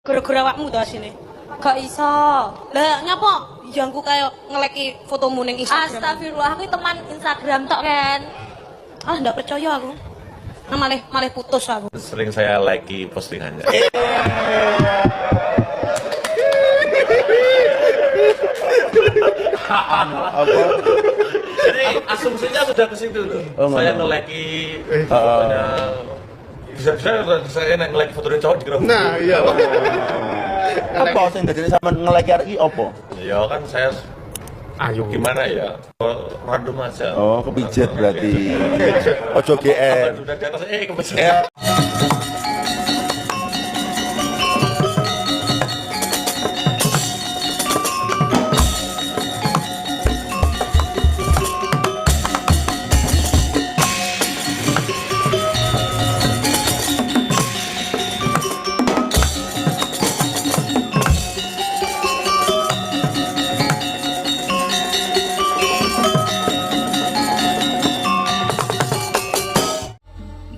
Gara-gara awakmu to asine. Gak iso. Lah nyapa? Yangku kaya ngeleki fotomu ning Instagram. Astagfirullah, aku teman Instagram tok kan. Ah, ndak percaya aku. Nah, malih putus aku. Sering saya like postingannya. Apa? Jadi asumsinya sudah ke situ tuh. Oh, saya nge-like fotonya. Bisa-bisa saya nge-like fotonya cowok dikira. Nah, iya. Apa sing dadine sampean nge-like arek iki apa? Ya kan saya ayo gimana ya? Random aja. Oh, kepijet berarti. Ojo GR. Sudah di atas kepijet.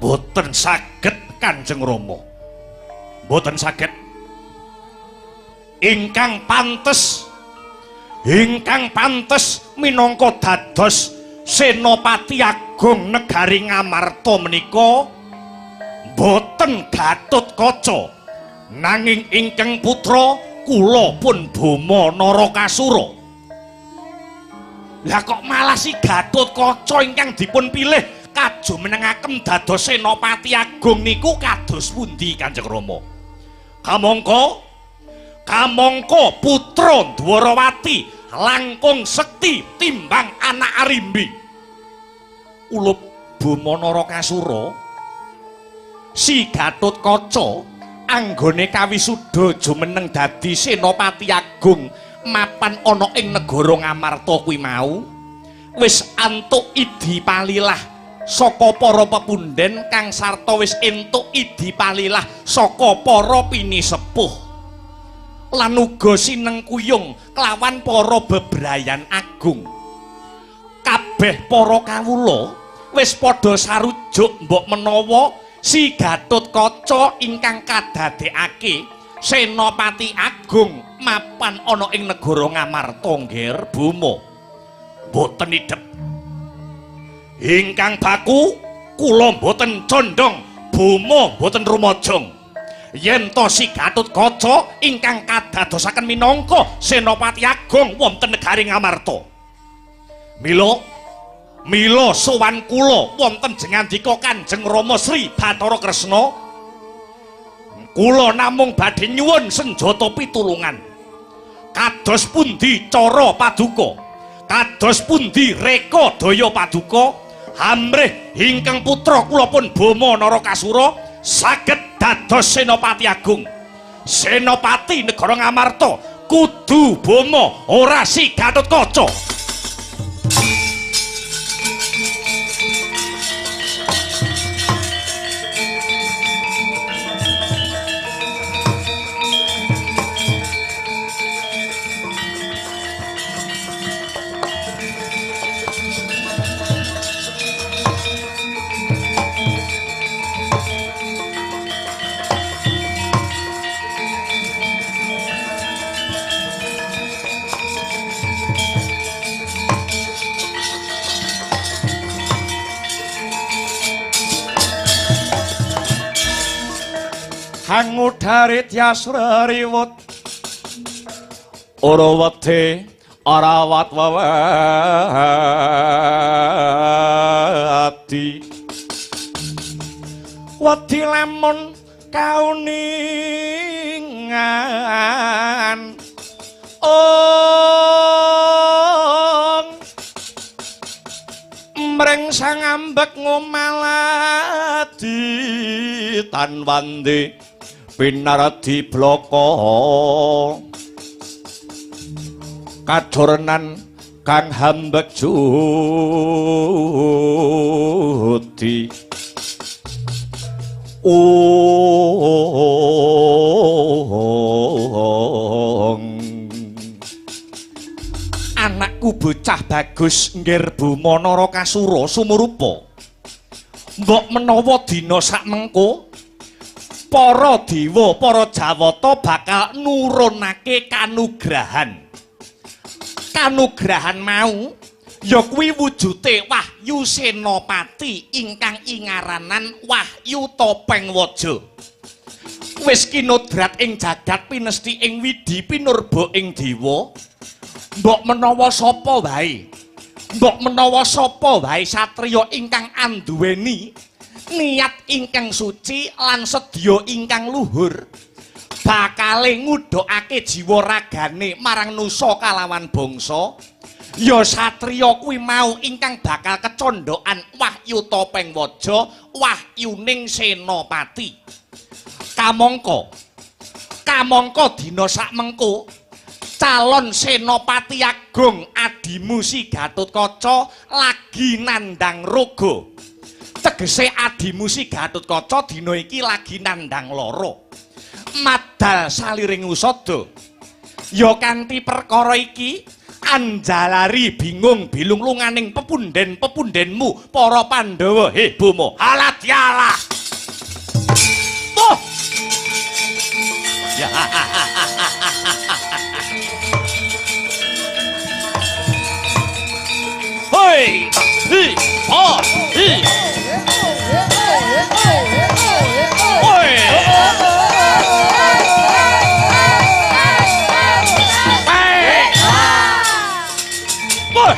Mboten saged Kanjeng Rama. Mboten saged. Ingkang pantes minangka dados Senopati Agung Negari Ngamarta menika mboten Gatotkaca, nanging ingkang putra kula pun Boma Narakasura. Lah kok malah si Gatotkaca ingkang dipun pilih kajumenengaken dados Senopati Agung niku kados pundi Kanjeng Rama? Kamangka putra Dwarawati langkung sekti timbang anak Arimbi. Ulup Boma Narakasura si Gatotkaca anggone kawisuda jumeneng dadi Senopati Agung mapan ana ing negara Ngamarta kuwi mau wis antuk idi palilah saka para pepunden kang sarta wis entuk idi palilah saka para pinisepuh lan uga sinengkuyung kelawan para bebrayan agung. Kabeh para kawula wis padha sarujuk mbok menawa si Gatotkaca ingkang kadadekake Senopati Agung mapan ana ing negara Ngamarta Ngger Boma. Mboten idep. Ingkang baku kula mboten condong, Boma mboten rumajang. Yen to si Gatotkaca ingkang kadadosaken minangka Senopati Agung wonten negari Ngamarta. Mila sowan kula wonten jengandika Kanjeng Rama Sri Bathara Kresna. Kula namung badhe nyuwun senjata pitulungan. Kados pundi cara paduka? Kados pundi reka daya paduka? Hamrih ingkang putra kula pun Boma Narakasura saged dados Senopati Agung. Senopati negara Ngamarta kudu Boma, ora si Gatotkaca. Hangudare tias reriwut ora wedi ora wat wewedi wedi lamun kauningan ong mring sang ambek ngomaladi tan wandi pinardi bloko kajorenan kang hambek judi ong anakku bocah bagus nggir Boma Narakasura sumurupa mbok menawa dina sak mengko Para dewa, para jawata bakal nurunake kanugrahan. Kanugrahan mau ya kuwi wujute Wahyu Senopati ingkang ingaranan Wahyu Topeng Waja. Wis kinodrat ing jagat pinesti ing widi pinurba ing dewa. Mbok menawa sapa wae, mbok menawa sapa wae satriya ingkang anduweni niat ingkang suci lan sedya ingkang luhur bakale ngudhokake jiwa ragane marang nusa kalawan bangsa, ya satriya kuwi mau ingkang bakal kecondhokan Wahyu Topeng Waja, wahyuning Senopati. Kamangka kamangka dina sakmengko calon Senopati Agung adimu si Gatotkaca lagi nandhang raga. Tegese adimu si Gatotkaca dina iki lagi nandhang lara. Madal saliring usada. Ya kanthi perkara iki anjalari bingung bilung lunganing pepunden-pepundenmu para Pandhawa. He Boma, halah dialah. Oh. Ya. Hoi, hi, ho, hi. Hoi. Hoi.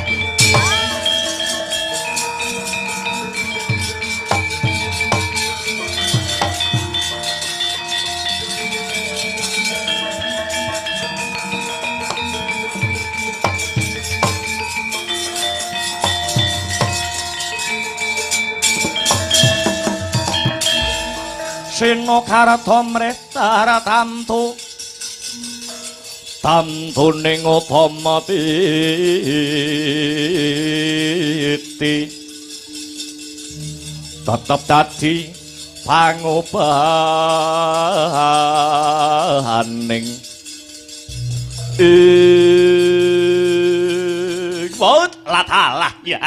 Sena karta mretara tamtu tamtuning upama titi tetep dadi pangobahaning ing maut latalah ya.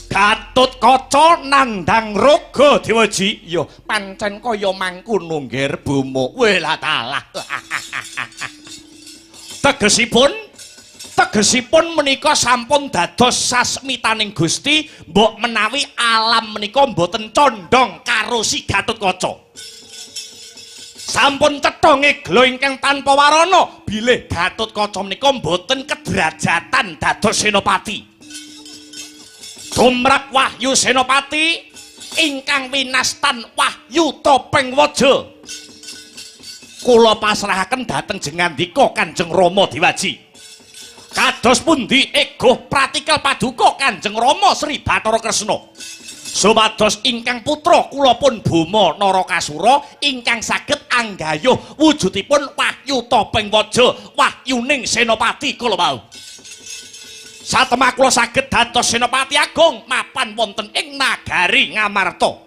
Gatotkaca nandhang raga Dewaji ya pancen kaya mangkono ngger Boma. Weh latalah. Tegesipun tegesipun menika sampun dados sasmitaning Gusti mbok menawi alam menika mboten condhong karo si Gatotkaca. Sampun cetha ngegla ingkang tanpa warana bilih Gatotkaca menika mboten kedrajatan dados senopati. Tumrap Wahyu Senopati ingkang winastan Wahyu Topeng Waja kula pasrahaken dhateng jengandika Kanjeng Rama Dewaji. Kados pundi egoh pratikel paduka Kanjeng Rama Sri Bathara Kresna supados ingkang putra kula pun Boma Narakasura ingkang saged anggayuh wujudipun Wahyu Topeng Waja wahyuning Senopati kala wau. Satemah kula saged dados Senopati Agung mapan wonten ing nagari Ngamarta.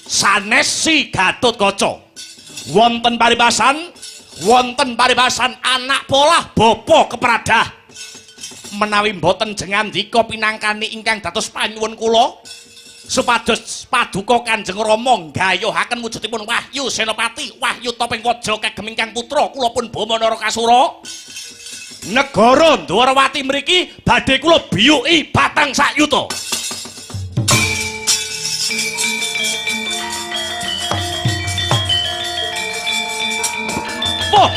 Sanes si Gatotkaca. Wonten paribasan anak polah bapa kepradah. Menawi mboten jengandika pinangkani ingkang dados panyuwun kula supados paduka Kanjeng Rama nggayuhaken wujudipun Wahyu Senopati, Wahyu Topeng Waja kagem ingkang putra kula pun Boma Narakasura. Negara Dwarawati mriki badhe kula biyuki batang sakyuta. Oh.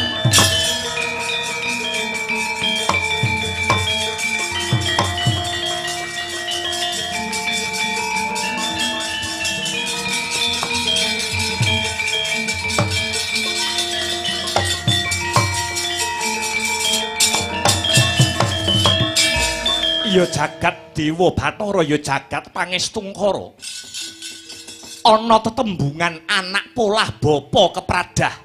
Ya jagat Dewa Bathara ya jagat Pangestungkara. Ana tetembungan anak polah bapa kepradah.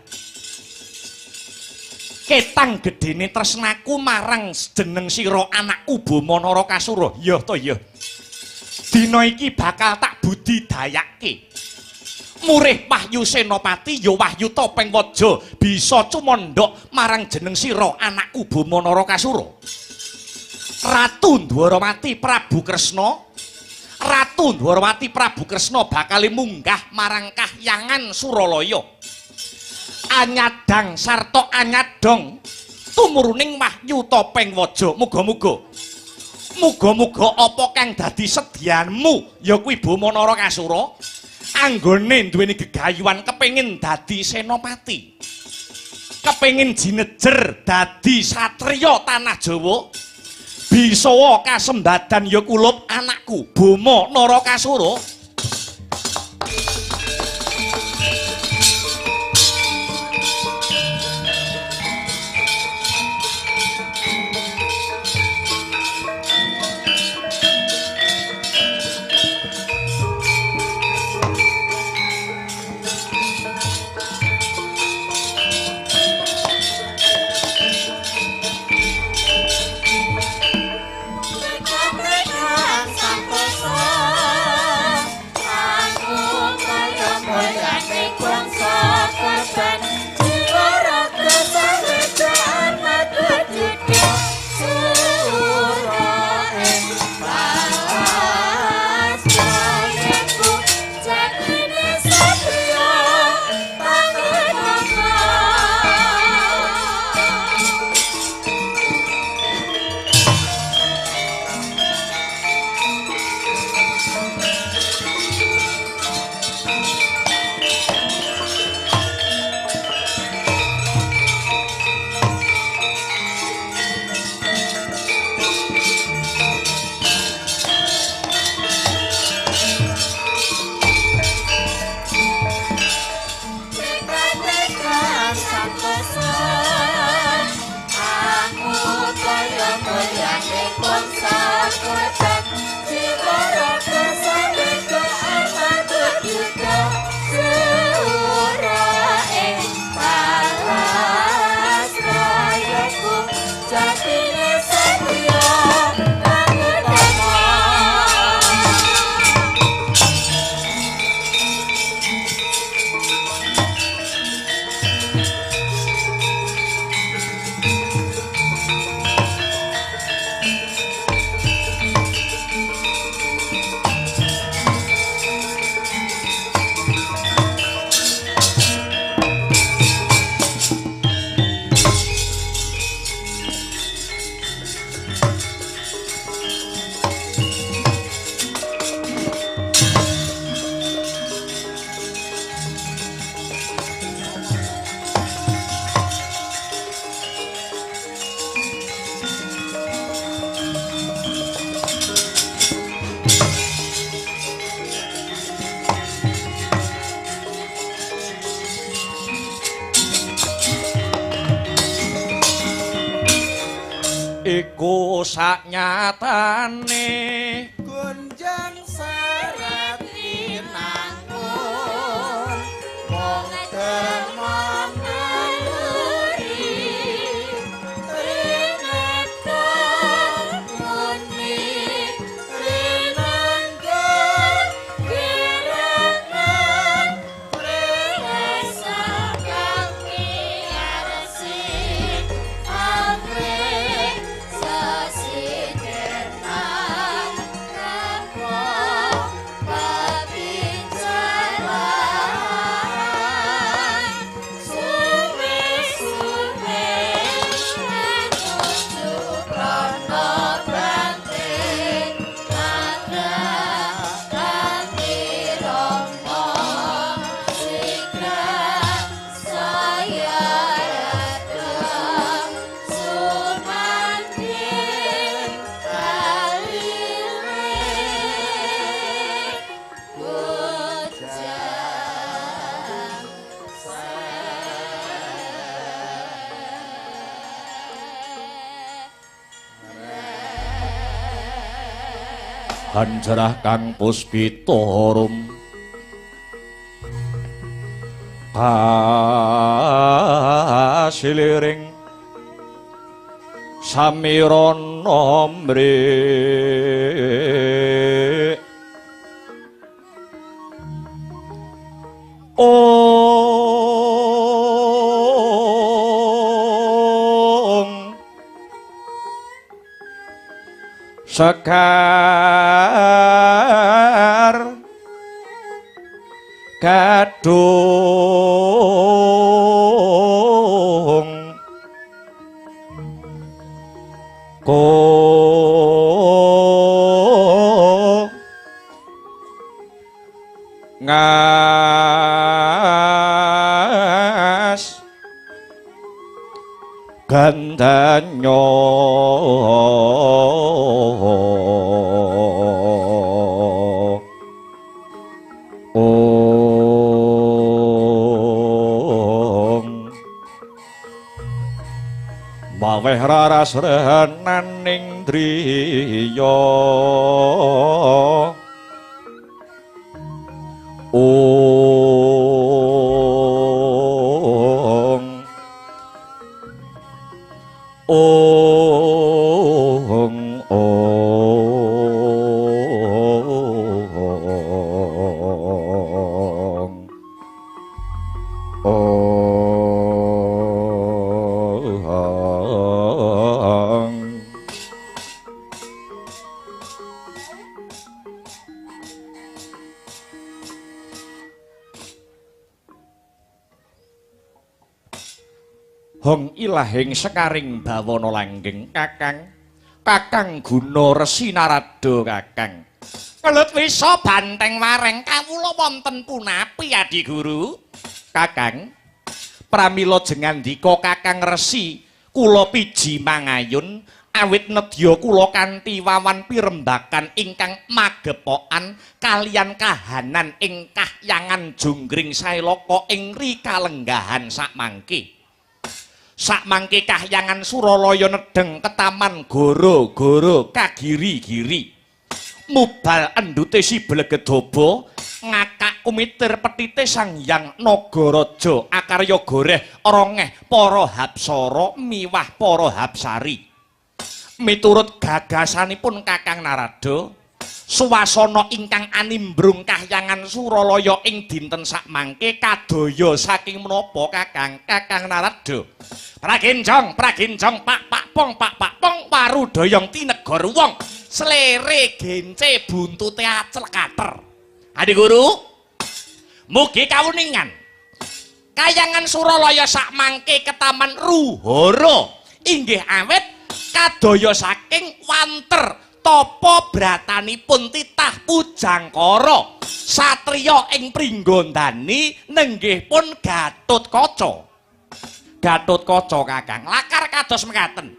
Ketang gedene tresnaku marang jeneng sira anakku Boma Narakasura. Ya to ya. Dina iki bakal tak budidayake. Murih Wahyu Senopati ya Wahyu Topeng Waja bisa cumandhak marang jeneng sira anakku Boma Narakasura. Ratu Dwarawati Prabu Kresna Ratu Ndwarawati Prabu Kresna bakal munggah marang kahyangan Suralaya. Anyadang sarta anyadong tumuruning wahyu topeng waja. Muga-muga muga-muga apa kang dadi sedyanmu ya kuwi Boma Narakasura anggone duweni gegayuhan kepengin dadi senopati, kepengin jinejer dadi satriya tanah Jawa, bisawa kasembadan ya kulup anakku Boma Narakasura. Iku saknyatane gonjang serat tinangkul wong derma naluri rinata muni rinangga kirangan presa kang miarsi amre Hanjarah kang puspita rum kasiliring samirana mrik ong sekar Kadung ko ngas gandanyo ong maweh raras renaning driya ong ong ong ong. Hong ilahing sekaring bawana langgeng Kakang, Kakang Guna Resi Narada Kakang. Kelut wisa banteng wareng kawula wonten punapi Adi Guru. Kakang, pramila jengandika Kakang Resi kula piji mangayun awit nedya kula kanthi wawan pirembakan ingkang magepokan kaliyan kahanan ing kahyangan Jonggring Sailaka ing rikalenggahan sakmangke. Sakmangke kahyangan Suralaya nedheng ketaman goro-goro kagiri-giri. Mubal endute si Blegedaba ngakak kumitir petite Sang Hyang Nagaraja akarya goreh rongeh para hapsara miwah para hapsari. Miturut gagasanipun Kakang Narada, suasana ingkang animbrung kahyangan Suralaya ing dinten sakmangke kadaya saking menapa Kakang, Kakang Narada? Pragincong, pragincong, pak pak pong, pak pak pong, warudoyong tinegor wong, slere gence buntute acel kater. Adi Guru, mugi kawuningan kayangan Suralaya sakmangke ketaman ruhara inggih awit kadaya saking wanter tapa bratanipun titah pujangkara satriya ing Pringgondani nenggih pun Gatotkaca. Gatotkaca Kakang lakar kados mekaten.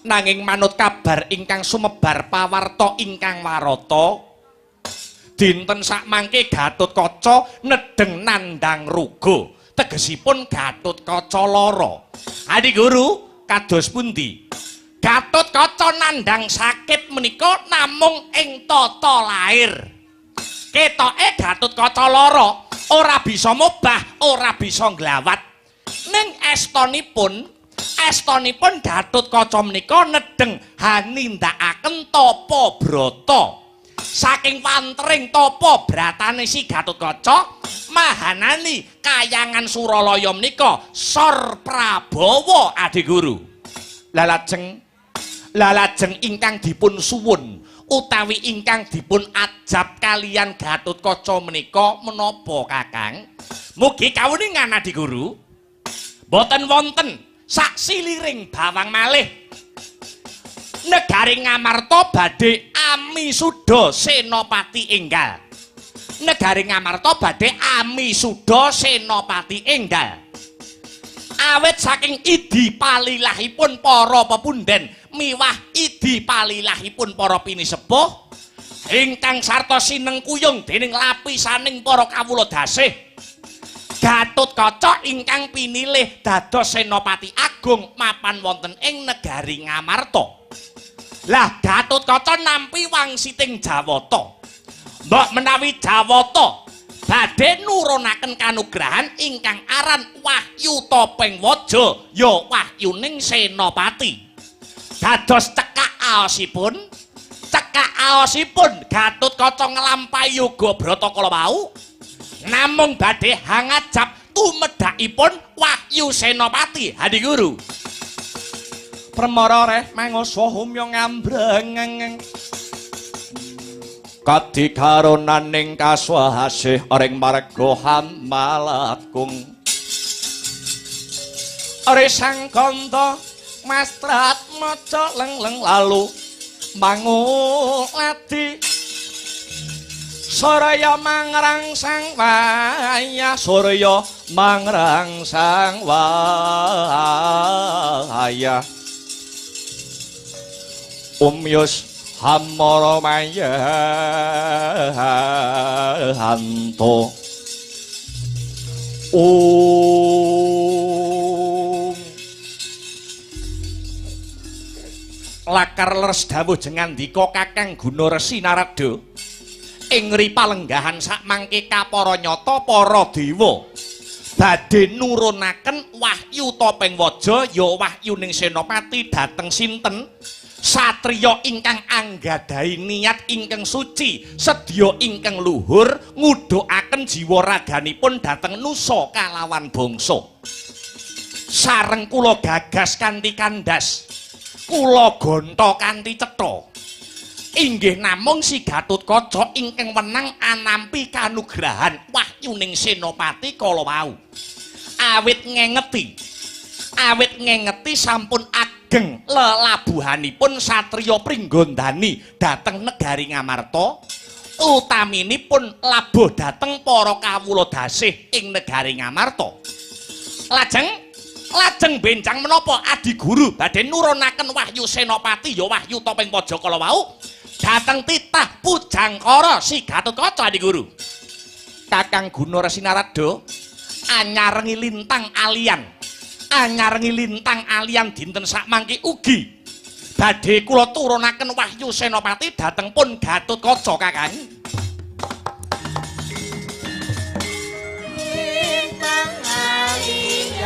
Nanging manut kabar ingkang sumebar pawarta ingkang warata dinten sakmangke Gatotkaca nedheng nandhang ruga tegesipun Gatotkaca lara. Adi Guru kados pundi? Gatotkaca nandhang sakit menika namung ing tata lair. Ketoke Gatotkaca lara, ora bisa mobah, ora bisa nglawat. Ning estonipun Gatotkaca menika nedheng hanindakaken tapa brata. Saking wantering tapa bratane si Gatotkaca mahanani kayangan Suralaya menika Sor Prabawa Adi Guru. Lalajeng ingkang dipun suwun utawi ingkang dipun ajab kaliyan Gatotkaca menika menapa Kakang? Mugi kawuningan Adi Guru. Boten wonten saksiliring bawang malih. Negari Ngamarta badhe amisuda senopati enggal. Negari Ngamarta badhe amisuda senopati enggal. Awit saking idi palilahipun para pepunden miwah idi palilahipun para pinisepuh ingkang sarta sinengkuyung dening lapisaning para kawula dasih, Gatotkaca ingkang pinilih dados senopati agung mapan wonten ing negari Ngamarta. Lah Gatotkaca nampi wangsiting Jawata. Mbok menawi Jawata badhe nurunaken kanugrahan ingkang aran Wahyu Topeng Waja ya wahyuning senopati. Dados cekak aosipun Gatotkaca nglampahi yoga brata kala wau namung badhe hangajab tumedakipun Wahyu Senopati. Hadi Guru. Permara reh mangasa humya ngambreng. Kadikaronaning kaswasih ring marga hamalakung. Resang kanta mastrat maca lengleng lalu manguladi Surya mangrangsang wayah, surya mangrangsang wayah. Umyus hamara mayanto. Om. Lakar leres dawuh jengandika Kakang Guna Resi Narada. Ing ripalenggahan sakmangke kapara nyata para dewa badhe nurunaken wahyu topeng waja ya wahyuning senopati dhateng sinten satriya ingkang anggadhahi niat ingkang suci sedya ingkang luhur ngudhukaken jiwa raganipun dhateng nusa kalawan bangsa. Sareng kula gagas kanthi kandhas, kula gonta kanthi cetha. Inggih namung si Gatotkaca ingkang wenang anampi kanugrahan wahyuning senopati kala wau. Awit ngengeti sampun ageng lelabuhanipun satriya Pringgondani dhateng negari Ngamarta, utaminipun labuh dhateng para kawula dasih ing negari Ngamarta. Lajeng benjang menapa adiguru badhe nurunaken wahyu senopati ya wahyu topeng waja kala wau dhateng titah Pujangkara si Gatotkaca adiguru. Kakang Guna Resi Narada anyarengi lintang alian, dinten sakmangke ugi badhe kula turunaken wahyu senopati dhateng pun Gatotkaca Kakang. Lintang alian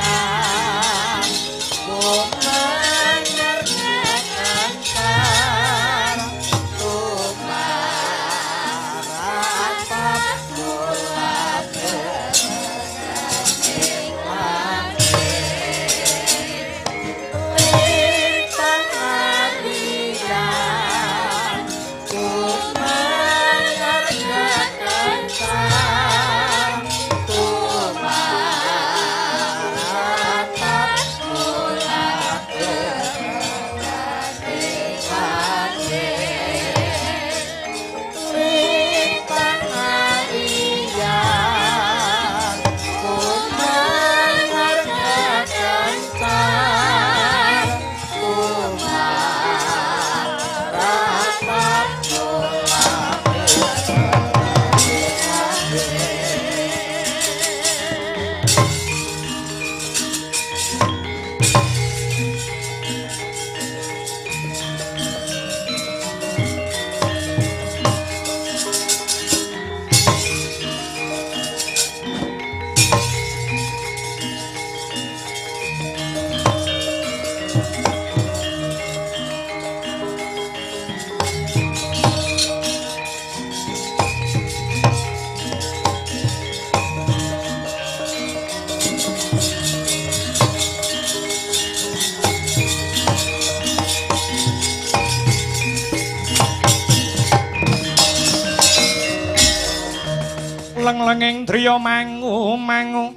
Leng-lenging driya mangu-mangu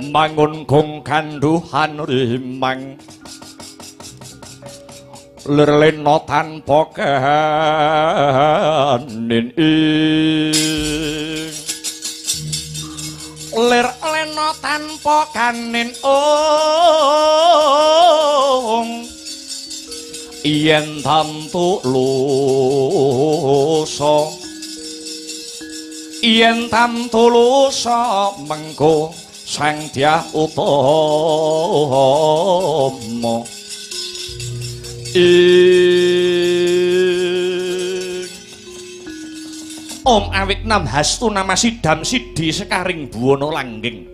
mangun gong kandhuhan rimang lir lena tanpa kanin ing lir lena tanpa kanin ong yen tamtu lusa yen tamtu lusa mengko Sang Dyah Utama ing Om awit nam hastu nama sidam sidi sekaring buwana langgeng.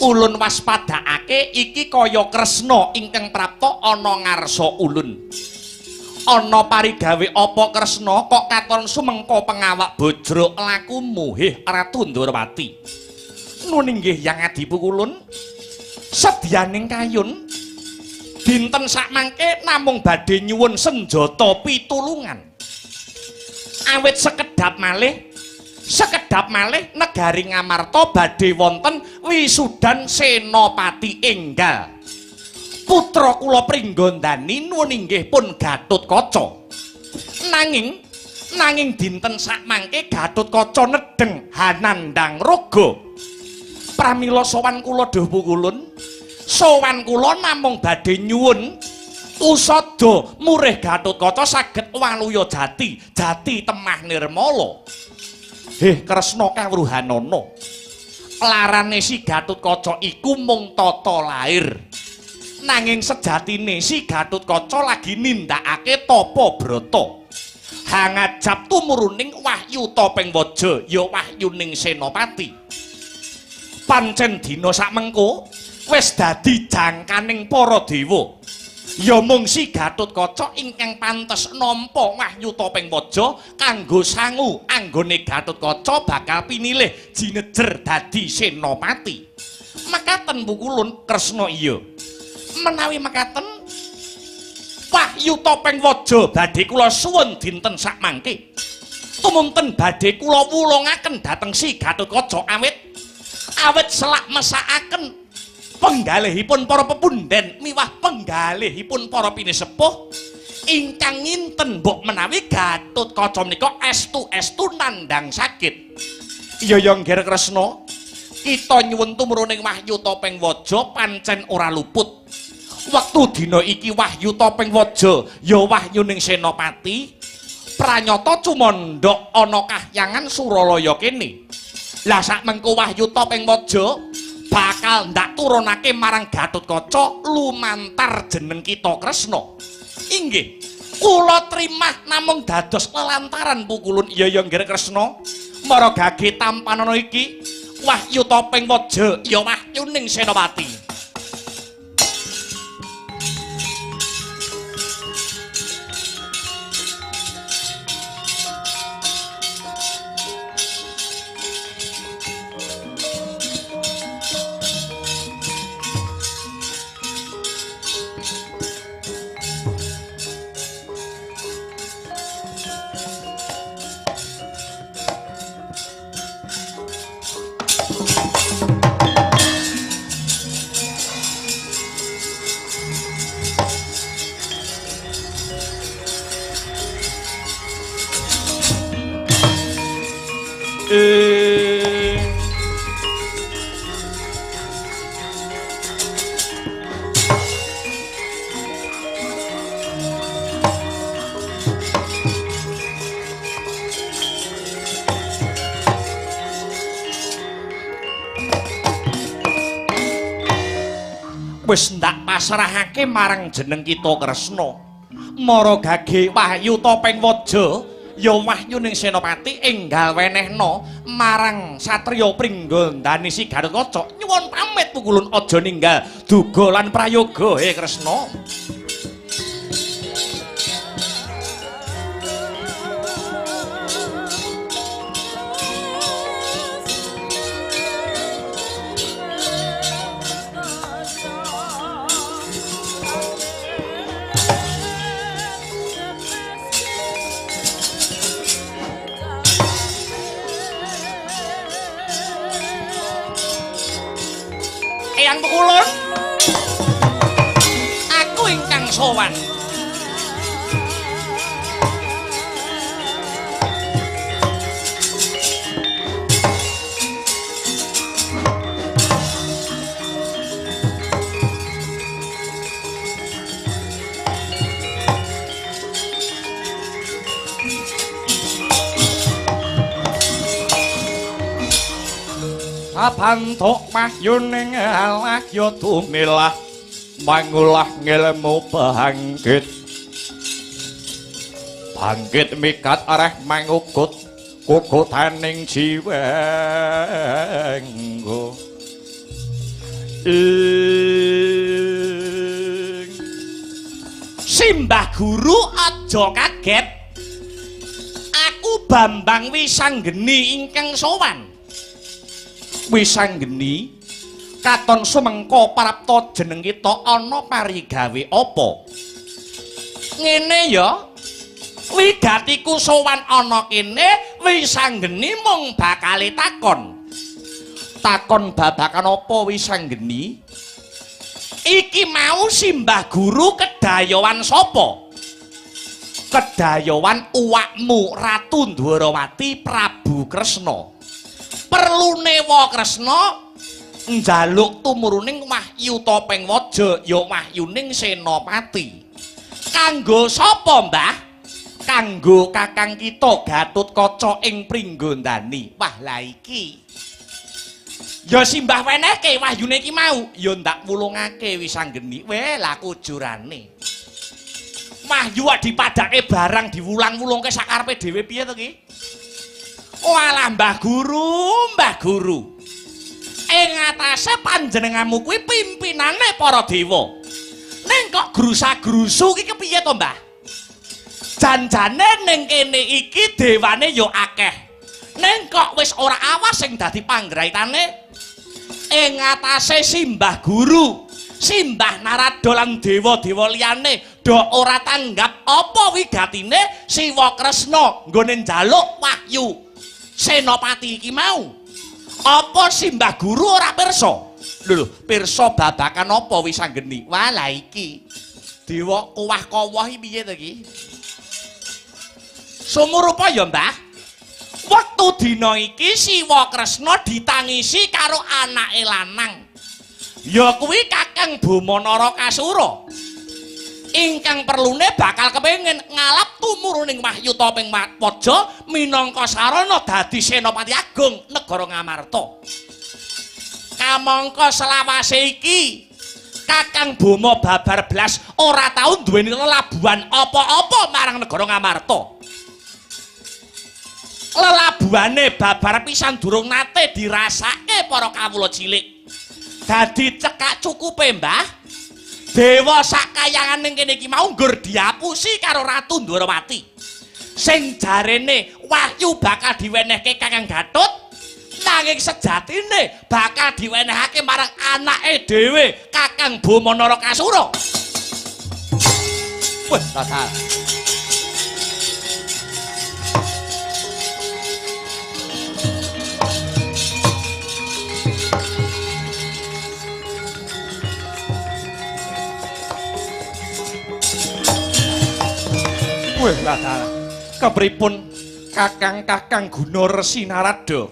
Ulun waspadakake iki kaya Kresna ingkang prapta ana ngarsa ulun. Ana parigawe apa Kresna kok katon sumengko pengawak bojrok lakumu heh Ratu Ndorowati. Nun inggih Yang Adipu ulun sedyaning kayun dinten sakmangke namung badhe nyuwun senjata pitulungan. Awit sekedhap malih negari Ngamarta badhe wonten wisudan Senopati enggal. Putra kula Pringgondani nuwun inggih pun Gatotkaca. Nanging dinten sakmangke Gatotkaca nedheng hanandang raga. Pramila sowan kula duh pukulun, sowan kula namung badhe nyuwun usada murih Gatotkaca saged waluya jati, jati temah nirmala. Heh Kresna kawruhanana. Larane si Gatotkaca iku mung tata lair. Nanging sejatine si Gatotkaca lagi nindakake tapa brata. Hangajap tumuruning wahyu topeng waja ya wahyuning Senopati. Pancen dina sakmengko wis dadi jangkaning para dewa. Ya mung si Gatotkaca ingkang pantes nampa wahyu topeng waja kanggo sangu anggone Gatotkaca bakal pinilih jinejer dadi Senopati. Mekaten pukulun Kresna iya. Menawi mekaten wahyu topeng waja badhe kula suwun dinten sakmangke. Tumunten badhe kula wulungaken dhateng si Gatotkaca awit selak mesakaken penggalihipun para pepunden miwah penggalihipun para pinesepuh ingkang nginten mbok menawi Gatotkaca menika estu-estu nandhang sakit. Iya ya Ngger Kresna, kita nyuwun tumuruning wahyu topeng waja pancen ora luput. Wektu dina iki wahyu topeng waja ya wahyuning Senopati pranyata cumandhak ana kahyangan Suralaya kene. Lah sakmengko wahyu topeng waja bakal ndak turunake marang Gatotkaca lumantar jeneng kita Kresna. Inggih, kula trimah namung dados lelantaran pukulun. Iya ya Ngger Kresna, mara gage tampanana iki wahyu topeng waja ya wahyuning Senopati. Wis ndak pasrahake marang jeneng kita Kresna. Mara gage wahyu topeng waja ya wahyuning Senopati enggal wenehna marang satriya Pringgondani si Gatotkaca. Nyuwun pamit pukulun aja ninggal duga lan prayoga he Kresna. Eyang Pukulun, aku ingkang sowan. Kabantuk wahyuning Allah ya tumilah mangulah ngelmu bangkit. Bangkit mikat areh mangukut kukutaning jiwenggo. Ing Simbah Guru aja kaget. Aku Bambang Wisanggeni ingkang sowan. Wisanggeni katon sumengko prapta jeneng kita ana parigawe apa? Ngene ya. Wigatiku sowan ana kene Wisanggeni mung bakale takon. Takon babakan apa Wisanggeni? Iki mau simbah guru kedayowan sapa? Kedayowan uwakmu Ratu Ndwarawati Prabu Kresna. Perlune wa Kresna njaluk tumuruning wahyu topeng waja ya wahyuning senopati. Kanggo sapa, Mbah? Kanggo kakang kita Gatotkaca ing Pringgondani. Wah, lah iki. Ya simbah wenehke wahyune iki mau, ya ndak wulungake Wisanggeni. Weh, lah kujurane. Wahyu dipadake barang diwulang-wulungke sakarepe dhewe piye to ki? Walah Mbah Guru, Mbah Guru. Ing atase panjenenganmu kuwi pimpinane para dewa. Ning kok grusa-grusu iki kepiye to, Mbah? Janjane ning kene iki dewane ya akeh. Ning kok wis ora awas sing dadi panggraitane? Ing atase simbah guru, simbah Narada lan dewa-dewa liyane do ora tanggap apa wigatine Siwa Kresna nggone njaluk wahyu senopati iki mau. Apa simbah guru ora pirsa? Lho lho, pirsa babakan apa Wisanggeni? Wah, lah iki. Dewa kowah-kowah iki piye to iki? Sumurupa ya, Mbah. Wektu dina iki Siwa Kresna ditangisi karo anake lanang. Ya kuwi Kakang Boma Narakasura. Ingkang perlune bakal kepengin ngalap tumuruning wahyu topeng waja minangka sarana dadi senopati agung negara Ngamarta. Kamangka selawase iki Kakang Boma babar blas ora tau duweni lelabuhan apa-apa marang negara Ngamarta. Lelabuhane babar pisan durung nate dirasake para kawula cilik. Dadi cekak cukupe, Mbah. Dewa sakayangan ning kene iki mau nggur diapusi karo Ratu Ndwarawati. Sing jarene wahyu bakal diwenehke Kakang Gatot, nanging sejatine bakal diwenehake marang anake dhewe Kakang Boma Narakasura. Wah, total. Wah, lah kepripun kakang-kakang Guna Resi Narada?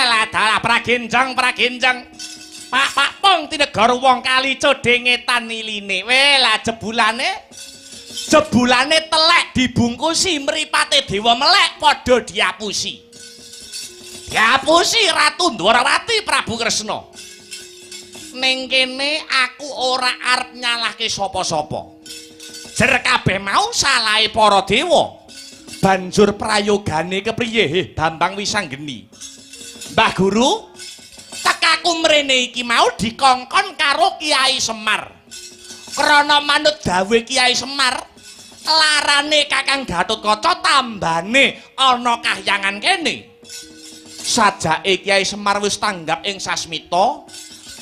Lah dalah pragenjang pragenjang. Pak Pak Pong tinegara wong kali codhe ngetan iline. Weh, lah jebulane jebulane telek dibungkusi mripate dewa melek padha diapusi. Diapusi Ratu Ndwarawati Prabu Kresna. Ning kene aku ora arep nyalahke sapa-sapa. Jer kabeh mau salahe para dewa. Banjur prayogane kepriye he Bambang Wisanggeni? Mbah Guru, tekaku mrene iki mau dikongkon karo Kiai Semar. Krana manut dawuhe Kiai Semar, larane Kakang Gatotkaca tambane ana kahyangan kene. Sajake Kiai Semar wis tanggap ing sasmita,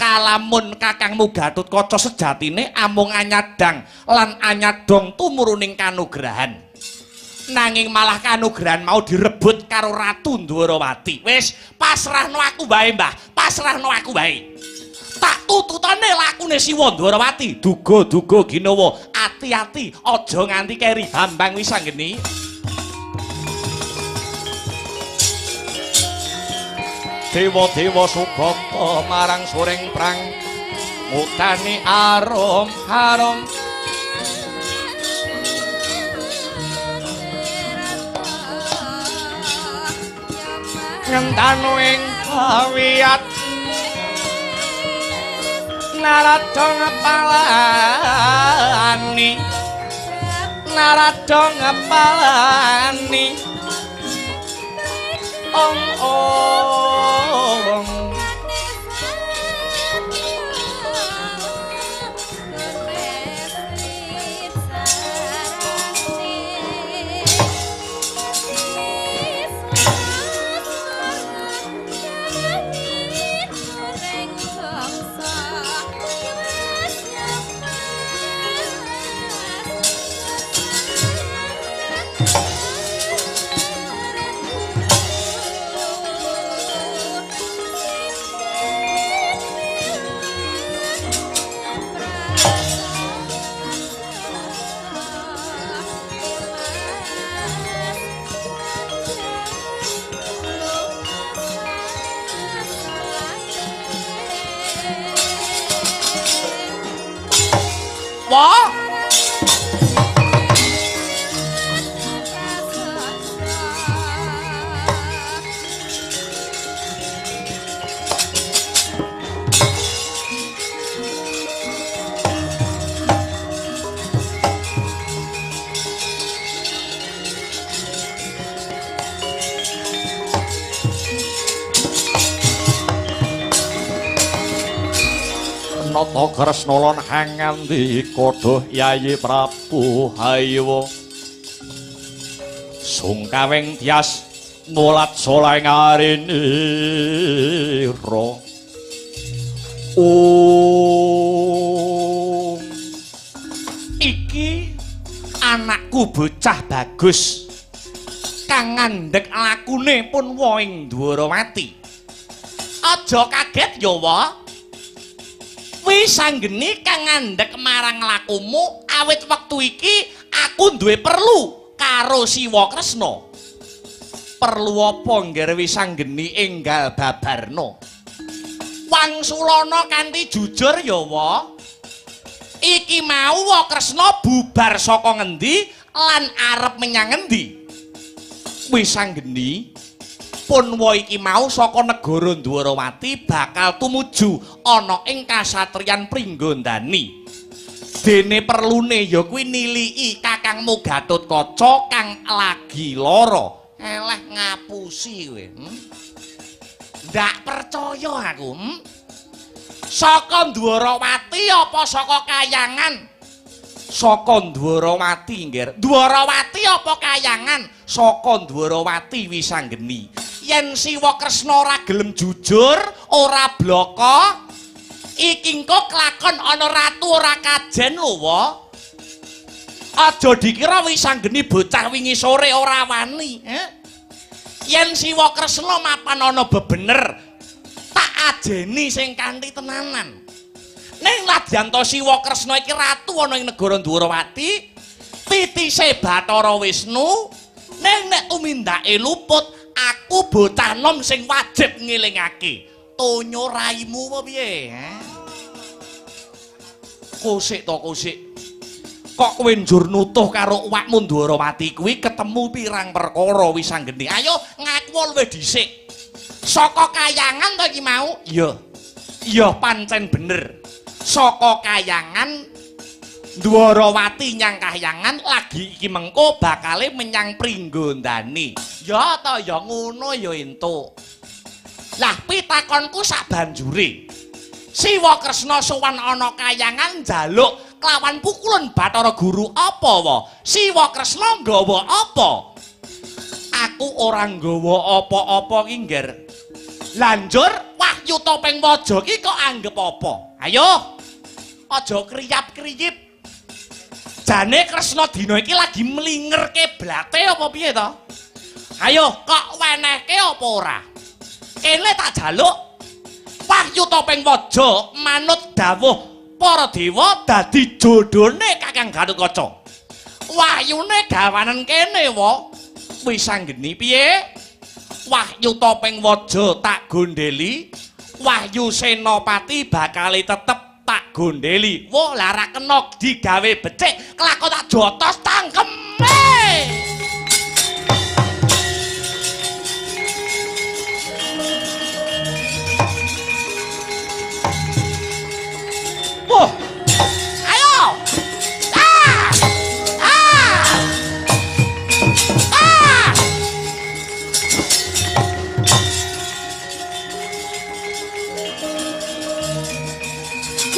kalamun kakangmu Gatotkaca sejatine amung anyadang lan anyadong tumuruning kanugrahan. Nanging malah kanugrahan mau direbut karo Ratu Ndwarawati. Wis pasrahno aku wae, Mbah. Pasrahno aku wae. Tak tututane lakune Siwa Ndwarawati. Duga-duga ginawa, ati-ati aja nganti keri Bambang Wisanggeni. Dewa-dewa sugata marang soring prang ngutani arum-arum. Ngentanu ing kawiyat Narada ngepalani, Narada ngepalani. Ong ong Nata Kresna lan hangandika duh Yayi Prabu hayo sungkawing tias mulat saleh ngarinira. Om iki anakku bocah bagus kang ngandhek lakune pun woing Dwarawati. Aja kaget ya wa. Wisanggeni kang ngandhek marang lakumu awit wektu iki aku duwe perlu karo Siwa Kresna. Perlu apa ngger Wisanggeni enggal babarna? Wangsulana kanthi jujur ya wa. Iki mau wa Kresna bubar saka ngendi lan arep menyang ngendi? Wisanggeni pun wa iki mau saka negara Dwarawati bakal tumuju ana ing kasatriyan Pringgondani. Dene perlune ya kuwi niliki kakangmu Gatotkaca kang lagi lara. Eleh ngapusi kowe. Ndak percaya aku. Saka Dwarawati apa saka Kayangan? Saka Dwarawati, Nggir. Dwarawati apa Kayangan? Saka Dwarawati Wisanggeni. Yen Siwa Kresna ora gelem jujur, ora blaka, iki engko kelakon ana ratu ora kajen lho, wa. Aja dikira Wisanggeni bocah wingi sore ora wani, Yen Siwa Kresna mapan ana bebener, tak ajeni sing kanthi tenanan. Ning ladyanto Siwa Kresna iki ratu ana ing negara Dwarawati, titise Bathara Wisnu, ning nek tumindake luput, aku bocah nom sing wajib ngelingake. Tonyo raimu apa piye? Kosik to kosik. Kok kowe njur nutuh karo uwakmu Dwarawati kuwi ketemu pirang perkara Wisanggeni. Ayo ngaku luwih dhisik. Saka Kayangan to iki mau? Iya. Iya pancen bener. Saka Kayangan Dwarawati nyang Kahyangan lagi iki mengko bakale menyang Pringgondani. Ya ta ya ngono ya entuk. Lah pitakonku sak banjure. Siwa Kresna sowan ana Kayangan njaluk kelawan pukulun Bathara Guru apa wa? Siwa Kresna nggawa apa? Aku ora nggawa apa-apa ki, Ngger. Lanjur wahyu topeng waja ki kok anggep apa? Ayo. Aja kriyap-kriyip. Jane Kresna dina iki lagi mlingerke blate apa piye to? Ayo kok wenehke apa ora? Kene tak jaluk wahyu topeng waja manut dawuh para dewa dadi jodhone Kakang Gatotkaca. Wahyune gawanen kene wa. Wisanggeni piye? Wahyu topeng waja tak gondeli, wahyu senopati bakale tetep tak gondeli. Wah, lah ra kena digawe becik, kelakon tak jotos tangkeme. Wah. Ayo. Ah! Ah! Ah!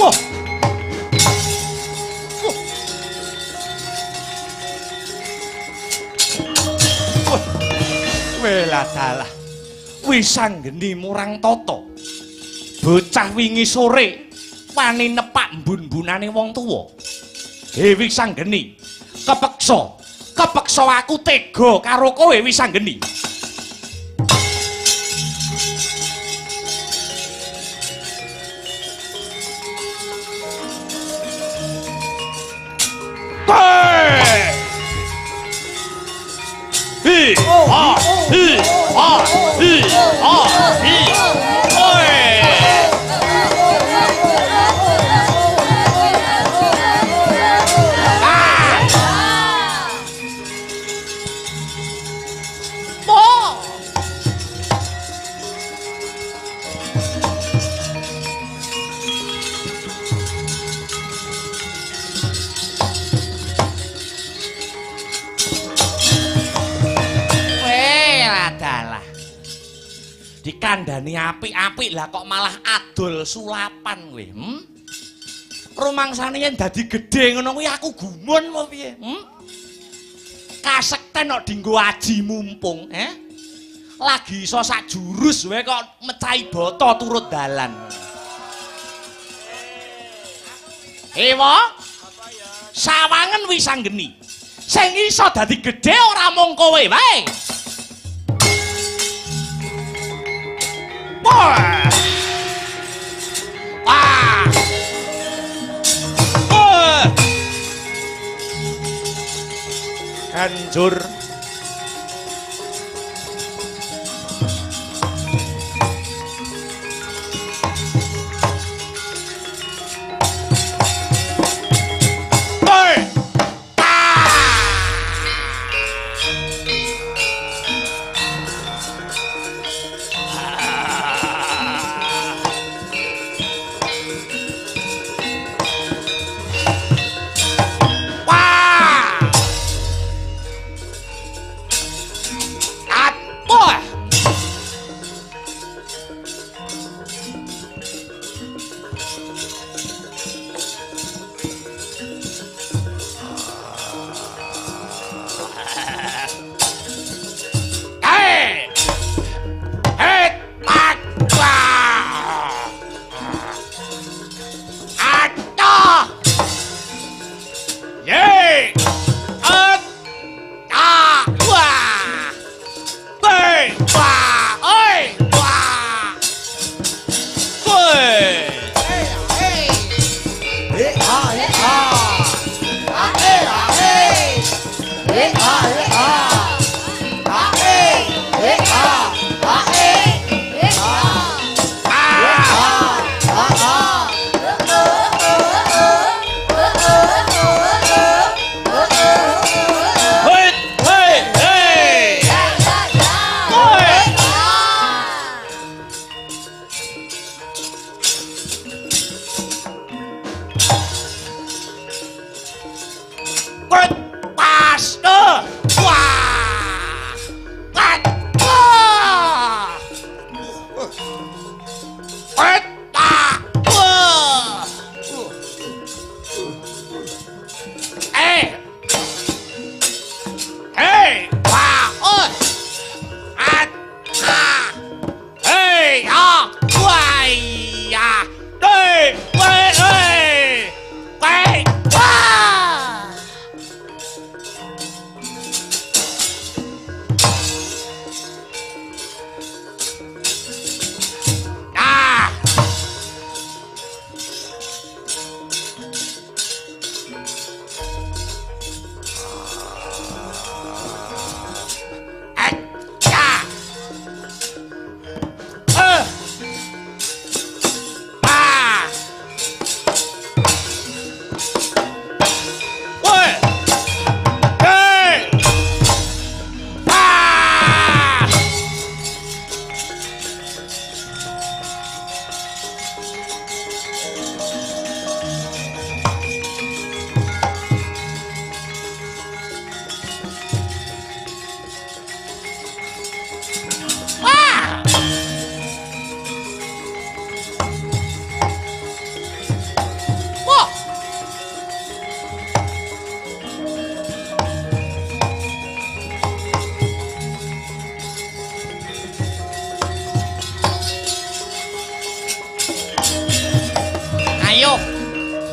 Wah. Wah. Wah. Welah dalah. Wisanggeni murang tata. Bocah wingi sore wani nepak mbun-mbunane wong tuwa. He Wisanggeni, kepeksa, kepeksa aku tega karo kowe Wisanggeni. Hi, ha, hi, ha, hi, ha, hi. Oi. Dikandani apik-apik lah kok malah adol sulapan kowe. Rumangsane yen dadi gedhe ngono kuwi aku gumun apa piye? Kasekten kok dinggo aji mumpung, Lagi iso sak jurus wae kok mecahi bata turut dalan. Ewa. Sawangen Wisanggeni. Sing iso dadi gedhe ora mung kowe wae. Wah. Ah. Wah. Hancur.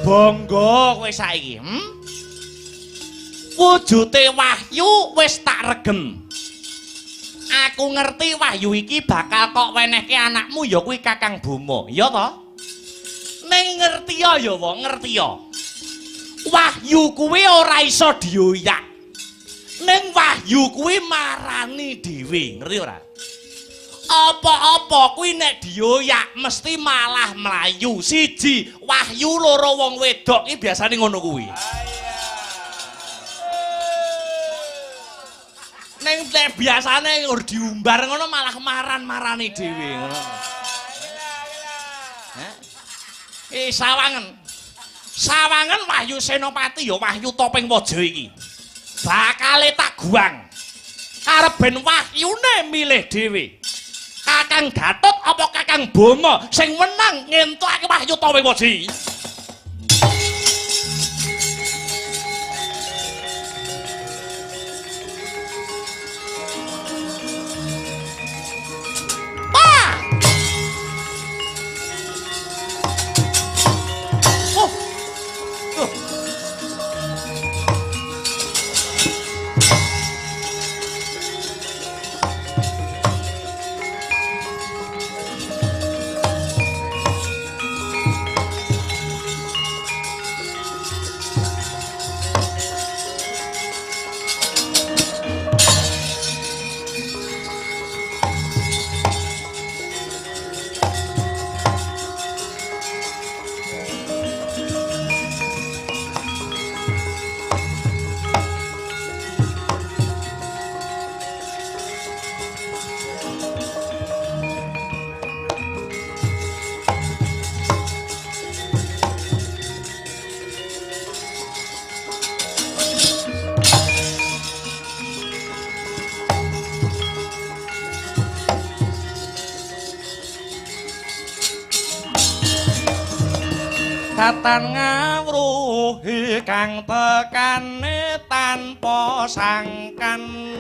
Bangga kowe saiki, Wujute Wahyu wis tak regem. Aku ngerti Wahyu iki bakal kok wenehke anakmu ya kuwi Kakang Boma, ya to? Ning ngerti ya ya wong, ngerti ya. Wahyu kuwi ora iso dioyak. Ning Wahyu kuwi marani dhewe, ngerti ora? Apa-apa kuwi nek dioyak mesti malah mlayu. Siji, Wahyu, loro wong wedok iki biasane ngono kuwi. Ning nek biasane ur diumbar ngono malah maran-marani dhewe ngono. Heh. Sawangen. Sawangen Wahyu Senopati ya Wahyu Topeng Waja iki. Bakale tak guang. Karep ben Wahyune milih dhewe. Kakang Gatot apa Kakang Boma sing menang ngentokake Wahyu Topeng Waja. Padatan ngawruhi kang tekane tanpa sangkan.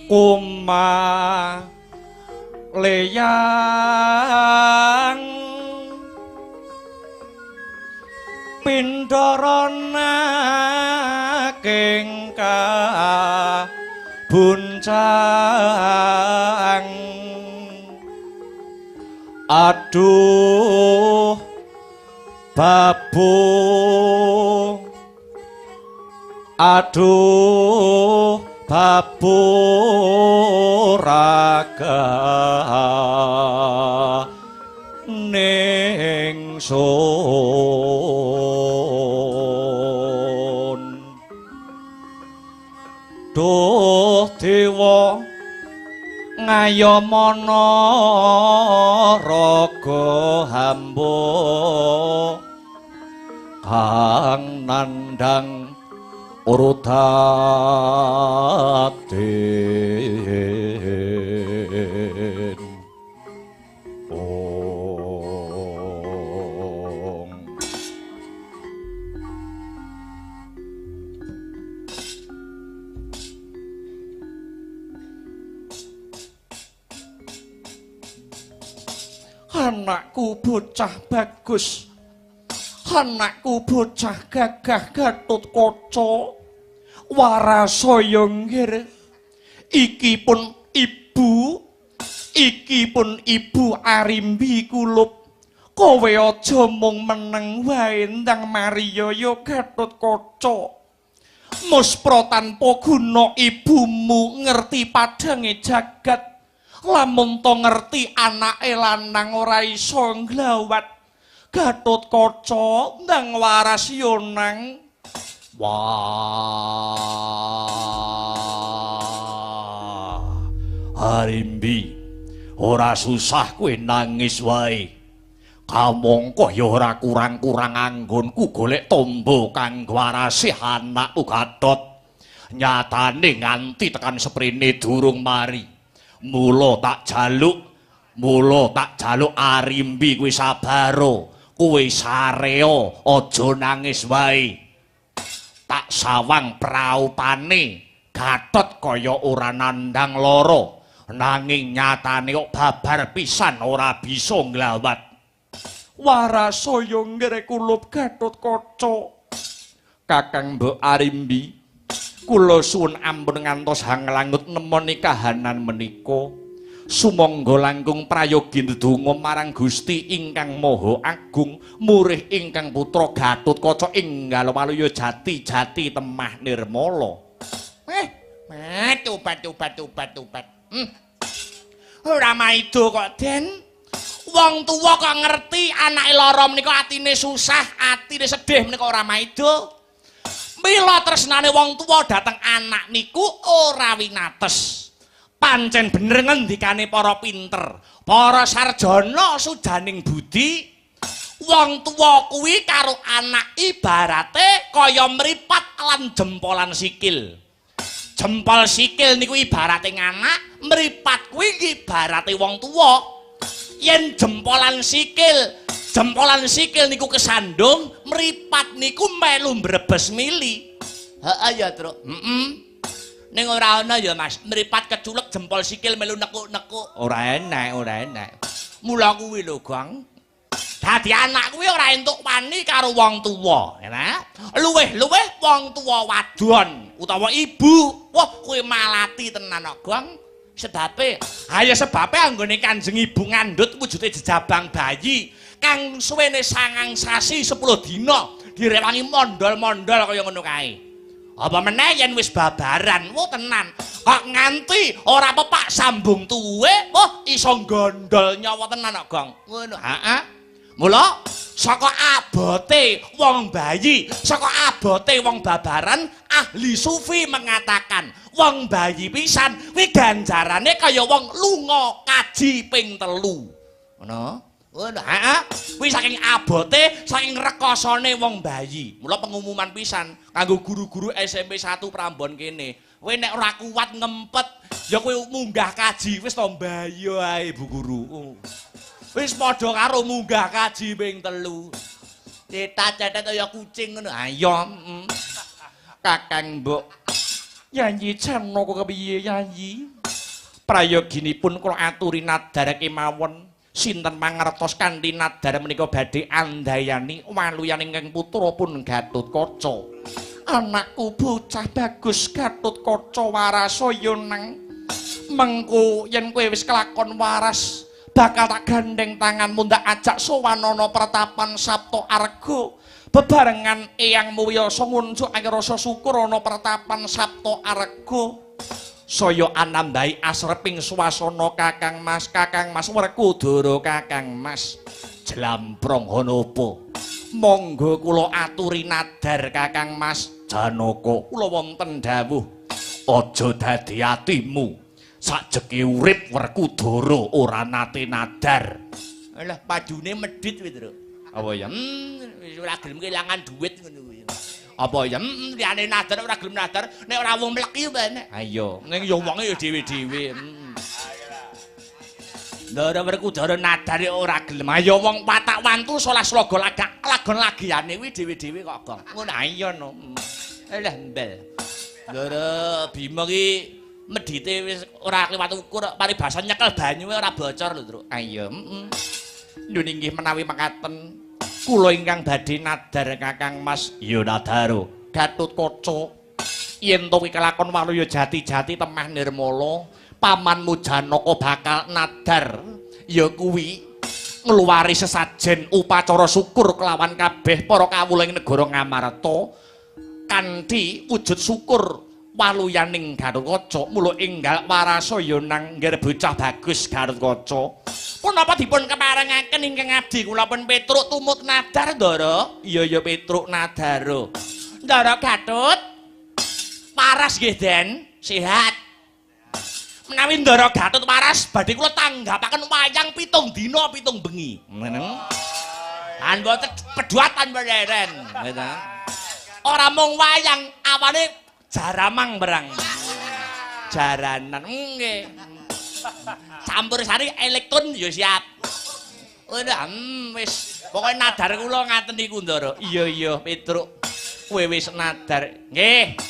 Kuma leyang pindara naking kabuncang. Aduh babu, aduh babu raga ningsun. Duh dewa ngayamana raga hamba kang nandhang urudatin. Ong. Anakku bocah bagus, anakku bocah gagah Gatotkaca warasaya nggir. Iki pun ibu, iki pun ibu Arimbi kulup. Kowe aja mung meneng wae ndang mariyaya Gatotkaca. Muspra tanpa guna ibumu ngerti padhange jagat. Lamun to ngerti anake lanang ora iso nglawat. Gatotkaca ndang waras yo nang. Wah, Arimbi, ora susah kowe nangis wae. Kamangka ya ora kurang-kurang anggonku golek tombo kanggo warasi anakku Gatot. Nyatane nganti tekan seprene durung mari. Mula tak jaluk Arimbi kuwi sabaro, kuwi sareo, aja nangis wae. Tak sawang praupane Gatot kaya ora nandhang lara, nanging nyatane kok babar pisan ora bisa nglawat. Warasaya nggere kulup Gatotkaca. Kakang Mbok Arimbi, kula suwun ampun ngantos hanglangut nemoni kahanan menika. Sumangga langkung prayogi ndedonga marang Gusti ingkang Maha Agung, murih ingkang putra Gatotkaca enggal waluya jati-jati temah nirmala. Tobat. Ora maido kok, Den. Wong tuwa kok ngerti anake lara menika atine susah, atine sedih menika ora maido. Mila tresnane wong tuwa dhateng anak niku ora winates. Pancen bener ngendikane para pinter, para sarjana sujaning budi, wong tuwa kuwi karo anak ibarate kaya mripat lan jempolan sikil. Jempol sikil niku ibarate anak, mripat kuwi ibarate wong tuwa. Yen jempolan sikil niku kesandung, mripat niku melu mbrebes mili. Heeh ya, Truk. Heeh. Ning ora ana ya, Mas. Mripat keculek jempol sikil melu nekuk-nekuk. Ora enek, ora enek. Mula kuwi lho, Gong. Dadi anak kuwi ora entuk wani karo wong tuwa, ya. Luwih-luwih wong tuwa wadon utawa ibu. Wah, kuwi malati tenan kok, Gong. Sebabe, ha ya sebabe anggone Kanjeng Ibu ngandhut wujude jejabang bayi kang suwene 9 sasi 10 dina direwangi mondol-mondol kaya ngono kae. Apa meneh yen wis babaran, wah tenan. Kok nganti ora pepak sambung tuwe, wah iso gondol nyawa tenan kok, Gong. Ngono. Heeh. Mula saka abote wong bayi, saka abote wong babaran, ahli sufi mengatakan wong bayi pisan kuwi ganjarane kaya wong lunga kaji ping 3. Ngono. Ngono. Heeh. Kuwi saking abote, saking rekasane wong bayi. Mula pengumuman pisan kanggo guru-guru SMP 1 Prambon kene. Kowe nek ora kuat ngempet, ya kowe munggah kaji wis to bayi ae Bu Guru. Wis padha karo munggah kaji ping 3. Cetat-cetet kaya kucing ngono. Ayo. Kakang Mbok. Yanyi Janaka kepiye Yanyi? Prayoginipun kula aturi nadar kemawon. Sinten mangertos kanthi nadar menika badhe andayani waluyan ingkang putra pun Gatotkaca. Anakku bocah bagus Gatotkaca warasaya nang mengko yen kowe wis kelakon waras bakal tak gandeng tanganmu ndak ajak sowan ana pertapan Sabta Arga bebarengan Eyang Muwiyasa nguncukake rasa syukur ana pertapan Sabta Arga. Saya anambahi asreping swasana Kakang Mas, Kakang Mas Werkudara, Kakang Mas Jlamprong Honopo. Monggo kula aturi nadar Kakang Mas Janaka. Kula wonten dawuh, aja dadi atimu. Sajeke urip Werkudara ora nate nadar. Alah padune medhit kuwi, Truk. Apa ya? Wis ora gelem kelangan dhuwit ngono kuwi. Apa ya? Liyane nadar ora gelem nadar, nek ora wong mleki apa enek. Ayo, ning ya wonge ya dhewe-dhewe. Ndara Werkudara nadar ora gelem. Ayo wong patak wantu 11 sloga lagak lagon lagiane kuwi dhewe-dhewe kok, Gong. Ngono ayo no. Alah mbel. Ndara Bima ki medhite wis ora kliwat ukur, paribasan nyekel banyu ora bocor lho, Truk. Ayo. Nyun inggih menawi mekaten kula ingkang badhe nadar Kakang Mas. Ya nadaro Gatotkaca yen to kuwi kelakon waluya jati-jati temah nirmala, pamanmu Janaka bakal nadar ya kuwi ngluwari sesajen upacara syukur kelawan kabeh para kawula ing negara Ngamarta kanthi wujud syukur waluyaning Gatotkaca. Mula enggal warasaya nang ngger bocah bagus Gatotkaca. Punapa dipun keparengaken ingkang abdi kula pun Petruk tumut nadar, Ndara? Iya ya Petruk nadaro. Ndara Gatut waras nggih, Den? Sehat. Menawi Ndara Gatut waras badhe kula tanggapaken wayang 7 dina 7 bengi. Ngoten. Lan mboten pedhuatan leren, ngoten. Ora mung wayang, awane jaramang berang. Jaranan nggih. Campur sari elektron ya siap. Ora wis pokoke nadar kula ngaten niku, Ndara. Iya iya Petruk. Kowe wis nadar. Nggih.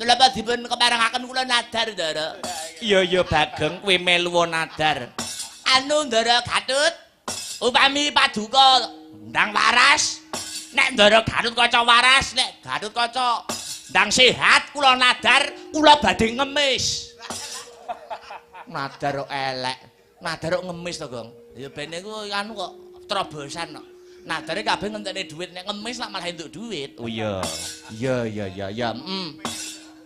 Napa dipun keparengaken kula nadar, Ndara? Iya iya Bageng, kowe melu nadar. Anu Ndara Gatut, upami paduka ndang waras. Nek Ndara Gatotkaca waras, nek Gatotkaca ndang sehat kula nadar, kula badhe ngemis. Nadar kok elek. Nadar kok ngemis to, Gong. Ya ben iku anu kok terobosan kok. Nadare kabeh ngentekne dhuwit, nek ngemis lak malah entuk dhuwit. Oh iya. Iya iya iya iya.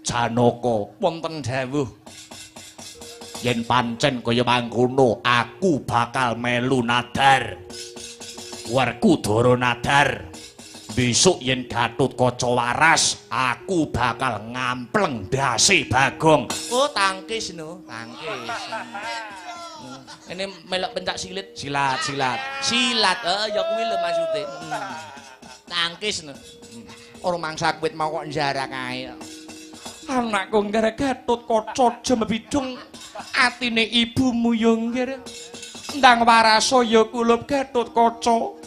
Janaka wonten dawuh. Yen pancen kaya mangkono, aku bakal melu nadar. Werkudara nadar. Besok yen Gatotkaca waras, aku bakal ngampleng ndase Bagong. Oh, tangkis no, tangkis. Ini melok pencak silit, silat, silat. Silat, ya kuwi lho maksude. Tangkis no. Ora mangsa kuwit mau kok njarak ae. Anakku nggih Gatotkaca jemebidung atine ibumu ya nggih. Ndang warasaya kulup Gatotkaca.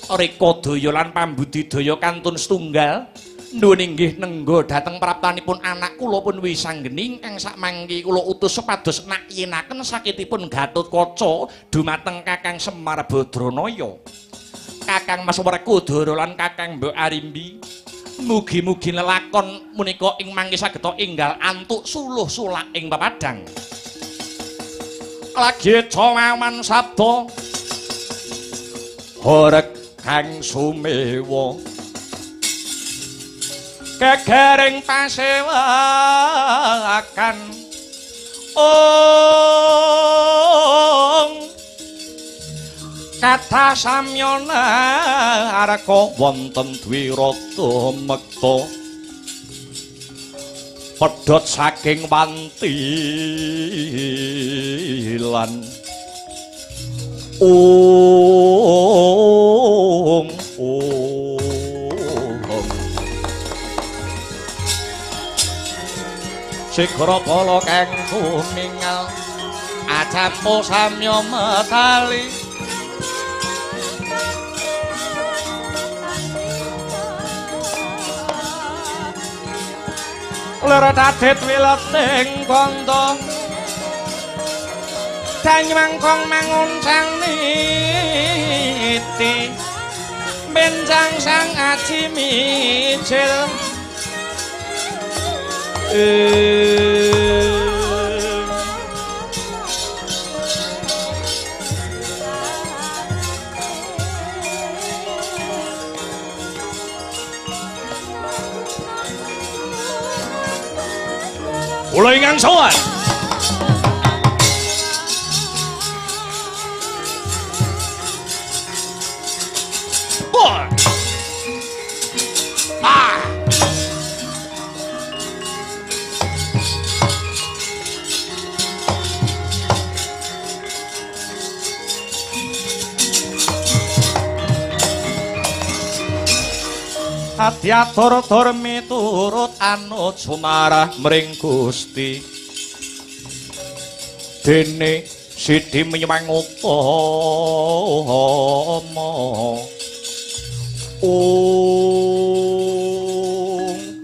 Rekadaya lan pambudidaya kantun setunggal nuwun inggih nengga dhateng praptanipun anak kula pun wisanggeni ingkang sakmangke kula utus supados nakyenaken sakitipun Gatotkaca dumateng Kakang Semar Badranaya. Kakang Mas Werkudara lan Kakang Mbok Arimbi mugi-mugi lelakon menika ing mangke sageta enggal antuk suluh sulak ing papadang. Lagi cawaman sabda horeg kang sumewa gegering pasewakan ong kathah samyana arka wonten dwirata mekta pedhot saking wantilan ong ong segara bala kang tumingal acampo samya metali lara dadit wileting kandha danywangkong manguncang niti benjang sang aji mijil. Kula ingkang sowan. Ah. Adyatur miturut anut sumarah mring Gusti. Dene sidi menyemang utama.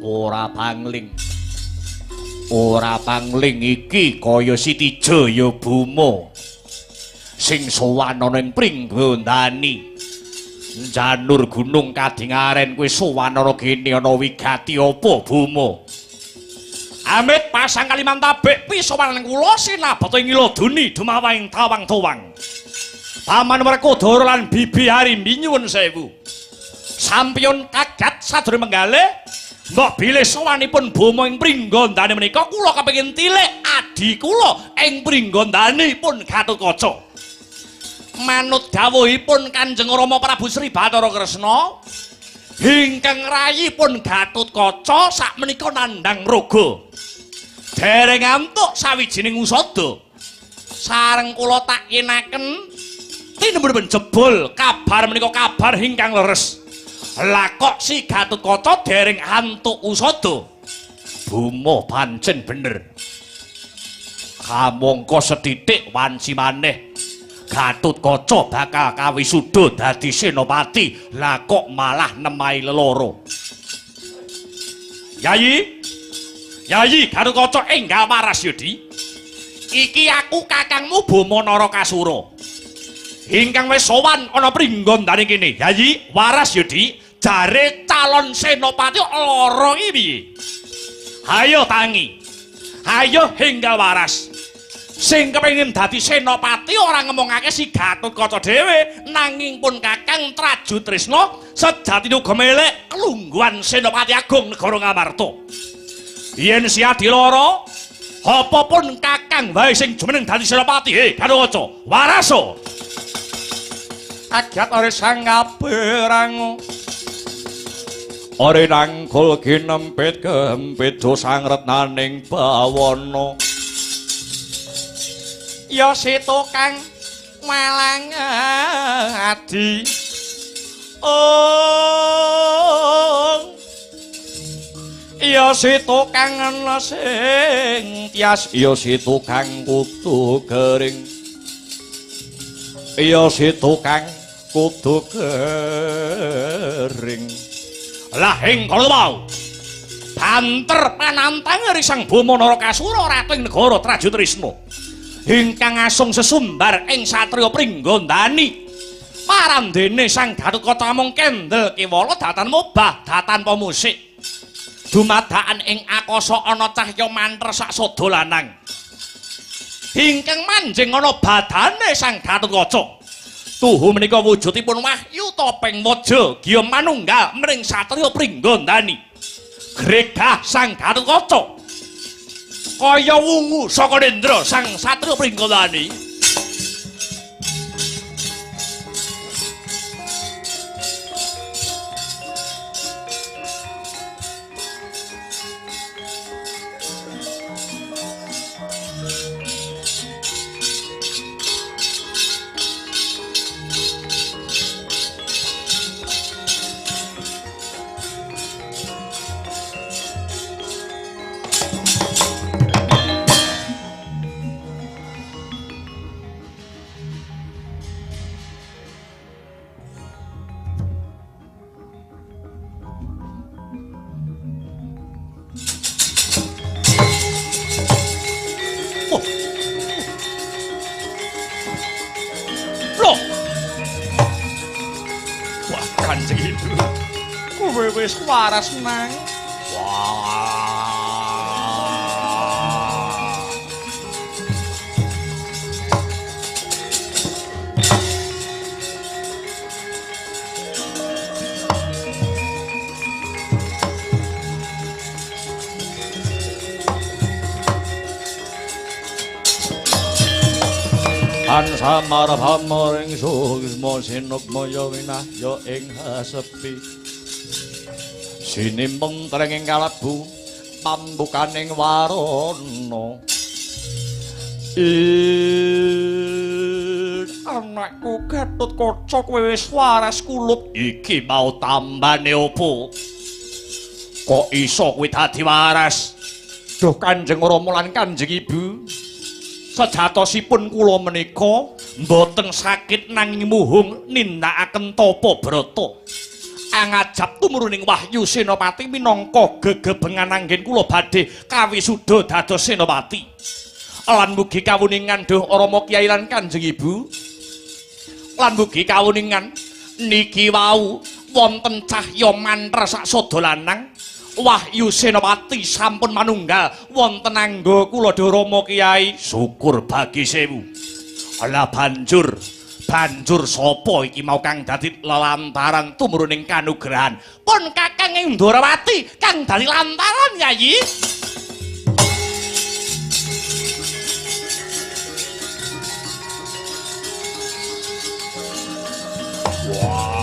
Ora pangling. Ora pangling iki kaya Siti Jaya Buma. Sing sowan ana ing Pringgondani. Janur gunung kadingaren kuwi sowan ana kene ana wigati apa Buma. Amit pasang kalimantabek pisowanan kula sinabata ing Iladuni dumawahing tawang-tawang. Paman Werkudara lan Bibi Arimbi nyuwun sewu. Sampiyon kagat sadurunge menggalih mbok bilih sowanipun Buma ing Pringgondani menika kula kepengin tilik adi kula ing Pringgondanipun Gatotkaca. Manut dawuhipun Kanjeng Rama Prabu Sri Bathara Kresna ingkang rayipun Gatotkaca sakmenika nandhang raga. Dereng antuk sawijining usada. Sareng kula tak yenaken tinembun jebul kabar menika kabar ingkang leres. Lah kok si Gatotkaca dereng antuk usada? Buma pancen bener. Kamangka sethithik wanci maneh Gatotkaca bakal kawisuda dadi senopati. Lah kok malah nemahi leloro. Yayi, Yayi Gatotkaca enggal waras yudi. Iki aku kakangmu Bama Narakasura. Ingkang wis sowan ana Pringgondane kene. Yayi, waras yudi. Jare calon senopati lara iki piye? Hayo tangi. Hayo enggal waras. Sing kepengin dadi senopati ora ngomongake si Gatotkaca dhewe, nanging pun Kakang Traju Trisna sejatine uga melek kelungguhan Senopati Agung Negara Ngamarta. Yen si Adilara, apa pun Kakang wae sing jumeneng dadi senopati, he Gatotkaca, waraso. Agat ora sang kaperang. Ora nangkul kinempit kempit sang retnaning bawana. Ya si tukang malang adi. Oh, Ya si tukang ana sing tias, ya si tukang kudu gering. Ya si tukang kudu gering. Lah ing kono mau banter panantang ri Sang Boma Narakasura ratu ing negara Trajutrisna ingkang asung sesumbar ing satriya Pringgondani. Parandene Sang Gatotkaca amung kendel kewala datan mobah datan pemusik. Dumadakan ing akasa ana cahya mantra saksada lanang ingkang manjing ana badane Sang Gatotkaca. Tuhu menika wujudipun wahyu topeng waja giya manunggal mring satriya Pringgondani. Gregah Sang Gatotkaca kaya wungu saka nendra Sang Satriya Pringgondani. Wis waras nang. Wah. Ansamara pamaring suksma sinukmaya winahya ing hasepi. Sinimbeng trenging kalebu pambukaning warana. Anakku Gatotkaca kowe wis waras kulup. Iki mau tambane opo? Kok iso kowe dadi waras? Duh Kanjeng Rama lan Kanjeng Ibu, sejatosipun kula menika mboten sakit nanging muhung nindakaken tapa brata. Angajap tumuruning Wahyu Senopati minangka gegebengan anggen kula badhe kawisuda dados Senopati. Lan mugi kawuningan duh Rama Kyai lan Kanjeng Ibu. Lan mugi kawuningan niki wau wonten cahya mantra saksada lanang Wahyu Senopati sampun manunggal wonten angga kula duh Rama Kyai. Syukur bagi sewu. Lah banjur sapa iki mau kang dadi lelantaran tumuruning kanugrahan? Pun Kakang Ndrawati kang dadi lantaran Yayi. Wah.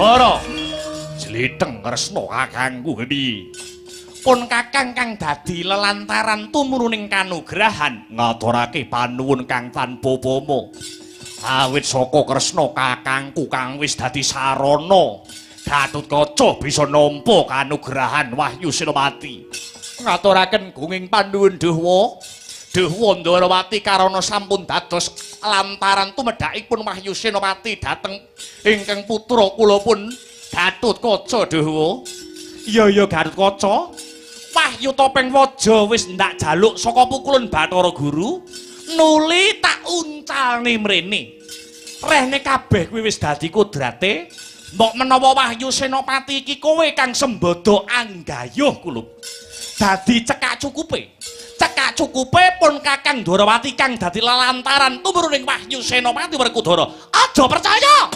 Hara jliteng kresna kakangku piye? Pun kakang kang dadi lelantaran tumuruning kanugrahan ngaturake panuwun kang tanpa upama. Awit saka kresna kakangku kang wis dadi sarana Gatotkaca bisa nampa kanugrahan Wahyu Senopati. Ngaturaken gunging panuwun Dewa. Dewa Ndrawati karana sampun dados lantaran tumedhakipun Wahyu Senopati dhateng ingkang putra kula pun Gatotkaca Dewa. Iya ya Gatotkaca, Wahyu topeng waja wis ndak jaluk saka pukulun Bathara Guru, nuli tak uncalne mrene. Rehne kabeh kuwi wis dadi kodrate. Mbok menawa Wahyu Senopati iki kowe kang sembada anggayuh kulup. Dadi cekak cukupe. Cekak cukupe pun Kakang Ndrawati kang dadi lelantaran tumuruning Wahyu Senopati Werkudara. Aja percaya.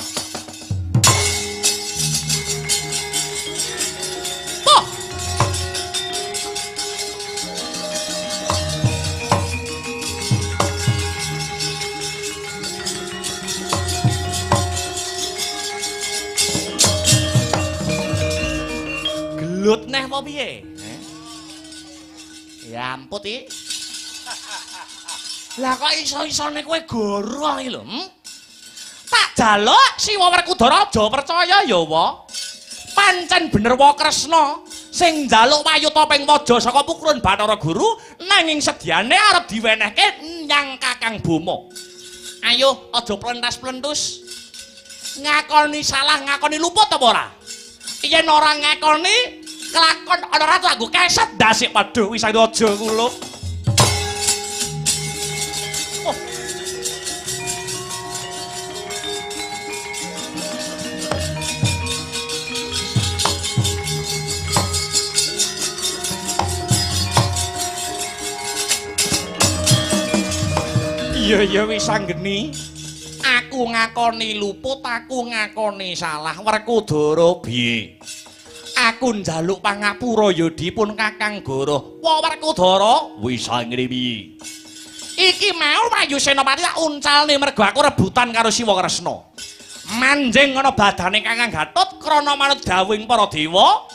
Gelut neh apa piye? Ya ampun iki. Lah kok iso-isone kowe goroh iki lho, Tak jaluk Siwa Werkudara aja percaya ya wa. Pancen bener wa Kresna sing njaluk wayu topeng waja saka pukrun Bathara Guru nanging sediane arep diwenehke nyang Kakang Boma. Ayo aja plentas-plentus. Ngakoni salah, ngakoni luput apa ora? Yen ora ngakoni kelakon ana ratu anggo keset ndasik padha wis aja kula. Oh. Iya iya wis anggeni. Aku ngakoni luput, aku ngakoni salah. Werkudara piye? Aku njaluk pangapura ya dipun Kakang Goro. Wa Werkudara wis anggeni piye? Iki mau Wahyu Senopati tak uncalne mergo aku rebutan karo Siwa Kresna. Manjing ana badane Kakang Gatot krana manut dawuhing para dewa.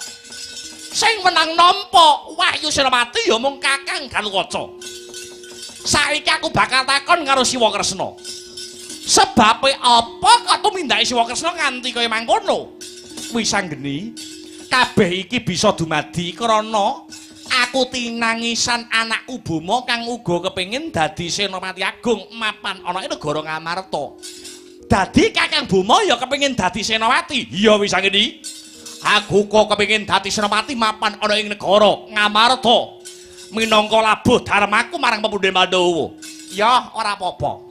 Sing menang nampa Wahyu Senopati ya mung Kakang Gatotkaca. Saiki aku bakal takon karo Siwa Kresna. Sebabe apa kok tumindake Siwa Kresna nganti kaya mangkono? Wis anggeni, kabeh iki bisa dumadi krana aku tinangisan anakku Boma kang uga kepengin dadi Senopati Agung mapan ana ing negara Ngamarta. Dadi Kakang Boma ya kepengin dadi Senopati. Iya wis anggeni. Aku kok kepengin dadi Senopati mapan ana ing negara Ngamarta. Minangka labuh dharmaku marang pepundhen Pandhawa. Ya ora apa-apa.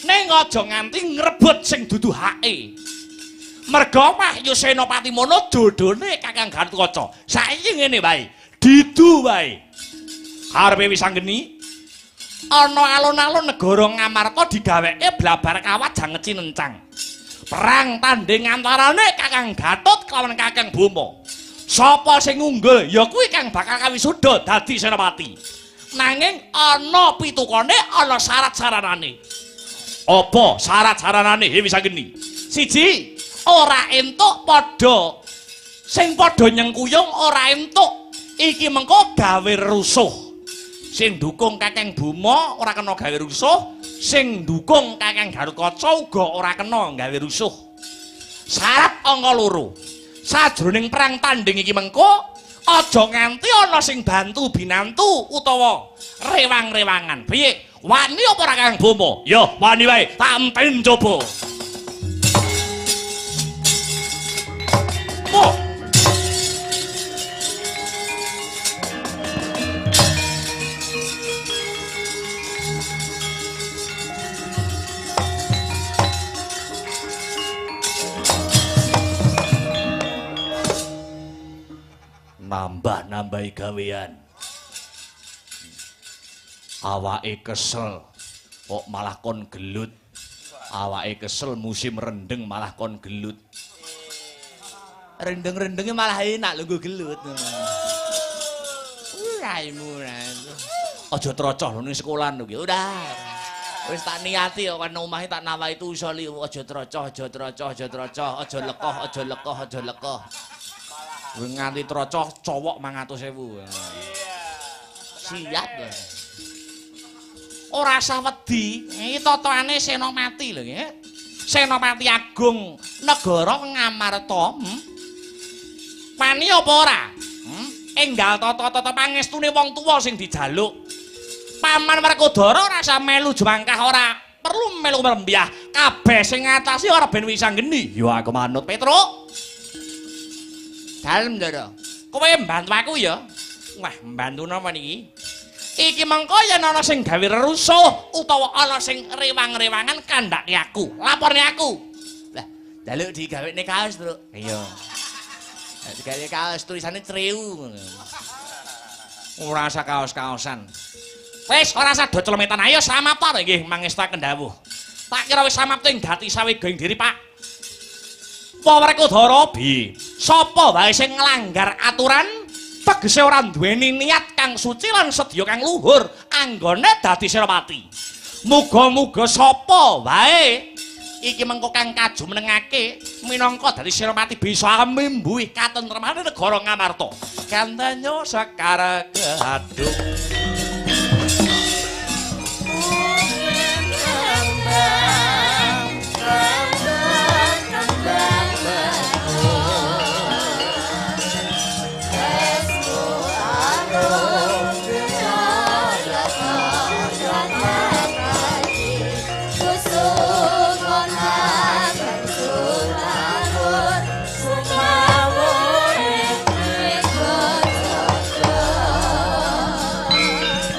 Ning aja nganti ngrebut sing dudu hake. Merga Wahyu Senopati mono jodhone Kakang Gatotkaca. Saiki ngene wae, didu wae. Karepe wis anggeni ana alun-alun negara Ngamarta digaweke blabar kawat jangeci nencang. Perang tanding antarane Kakang Gatot kelawan Kakang Boma. Sapa sing unggul ya kuwi kang bakal kawisuda dadi senopati. Nanging ana pitukane, ana syarat-saranane. Apa syarat-saranane he wis anggeni? Siji, ora entuk padha sing padha nyengkuyung ora entuk iki mengko gawe rusuh. Sing ndukung Kakang Boma ora kena gawe rusuh, sing ndukung Kakang Gatotkaca uga ora kena gawe rusuh. Syarat angka loro. Sajroning perang tanding iki mengko aja nganti ana sing bantu binantu utawa rewang-rewangan. Piye? Wani apa ora Kakang Boma? Ya, wani wae. Tak enten coba. Oh. Nambah-nambahi gawean. Awake kesel kok malah kon gelut. Awake kesel musim rendeng malah kon gelut. Rendeng-rendenge malah enak lho nggo gelut. Raimu. Aja trocoh lho ning sekolahan lho ki. Ora. Wis tak niati kok kan omahe tak nawahi usoli aja trocoh, aja trocoh, aja trocoh, aja lekoh, aja lekoh, aja lekoh. Nganti trocoh cowok 500.000. Siap lho. Ora usah wedi, iki totone Senopati lho nggih. Senopati Agung negara Ngamarta. Wani apa ora? Enggal tata-tata pangestune wong tuwa sing dijaluk. Paman Werkudara ora usah melu jwangkah ora perlu melu mrembyah. Kabeh sing ngatasi ora ben wis anggeni. Ya aku manut Petruk. Dalem Ndara. Kowe mbantu aku ya. Wah, mbantu napa niki? Iki mengko yen ana sing gawe rusuh utawa ana sing rewang-rewangan kandhake aku. Laporne aku. Lah, njaluk digawekne kaos, Truk. Iya. Digawe kaos tulisane Treu ngono. Ora usah kaos-kaosan. Wis ora usah do celemetan. Ayo samapta nggih mangestaken dawuh. Tak kira wis samapta ing dadi sawega ing diri, Pak. Werkudara bi. Sapa wae sing nglanggar aturan tegese ora duweni niat kang suci lan sedya kang luhur anggone dadi senopati. Muga-muga sapa wae iki mengko kang kajumenengake minangka dadi senopati bisa mimbuhi katentremane negara Ngamarta. Kantanya sekar keaduk.